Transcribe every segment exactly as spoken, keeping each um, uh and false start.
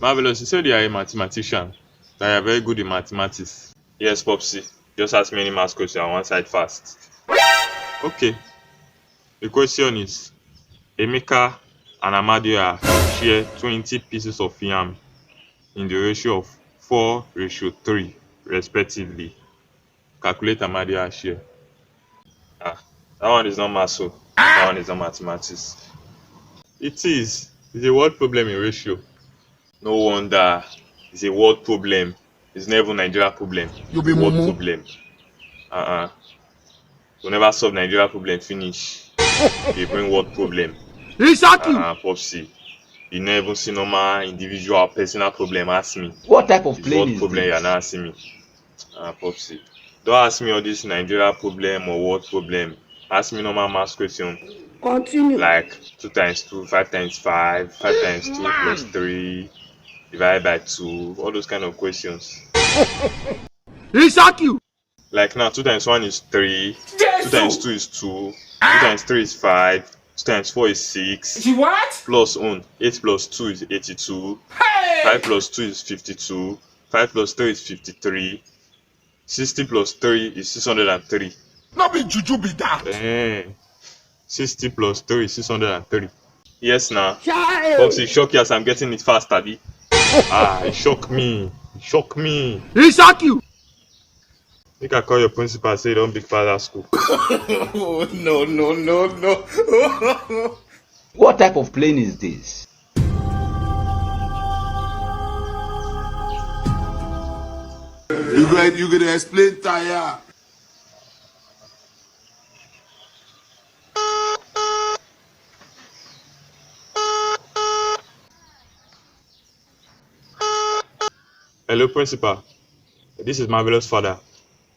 Marvelous, you said you are a mathematician, that you are very good in mathematics. Yes, Popsy. Just ask me any maths question on one side fast. Okay. The question is, Emeka and Amadioha share twenty pieces of yam in the ratio of four ratio three, respectively. Calculate Amadioha share. Ah, that one is not maths o. That one is not mathematics. It is. It's a word problem in ratio. No wonder. It's a word problem. It's not even Nigeria problem. You be Word mumu. problem. Uh-uh. We never solve Nigeria problem finish. They bring word problem. Exactly. Uh-uh, Popsy. You never even see normal individual personal problem. Ask me. What type of It's plane word is problem this? You're not asking me. Uh, Popsy. Don't ask me all this Nigeria problem or word problem. Ask me normal maths question. Continue. Like two times two, five times five, five times two plus three, divided by two, all those kind of questions. He shock you. Like now, two times one is three, two times two is two, two times three is five, two times four is six. She what? Plus one, eight plus two is eighty-two, Hey! five plus two is fifty-two, five plus three is fifty-three, sixty plus three is six hundred and three. No be juju be that. Eh, sixty plus three is six hundred and three. Yes, now. Child. Popsy shock you as I'm getting it fast, Abi. Ah, it shock me. It shock me. He shock you. Make I call your principal, say you don't big pass that school. Oh, no, no, no, no. What type of plane is this? You go, you go dey explain tire. Hello, principal. This is Marvelous father.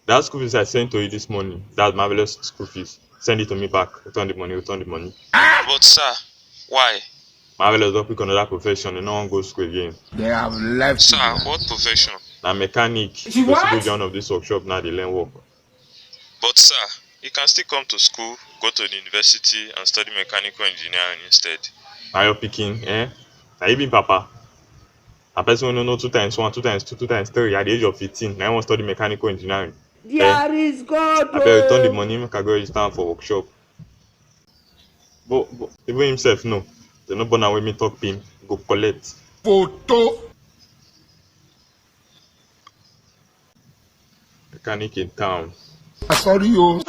That school fees I sent to you this morning, that's Marvelous school fees. Send it to me back. Return the money, return the money. But sir, why? Marvelous don pick another profession. He no wan go school again. They have left Sir, you. What profession? Na mechanic. She He go still go what? Join one of this workshop now, dey learn work. But sir, you can still come to school, go to the university and study mechanical engineering instead. Na your pikin, eh? Na you be papa. A person wey no know two times one, two times two, two times three at the age of fifteen, na him wan study mechanical engineering. There is God. Abeg, return the money, make I go register am for workshop. But, but even himself no. They no born am wey me talk pim, go collect. Photo. Mechanic in town. I sorry you.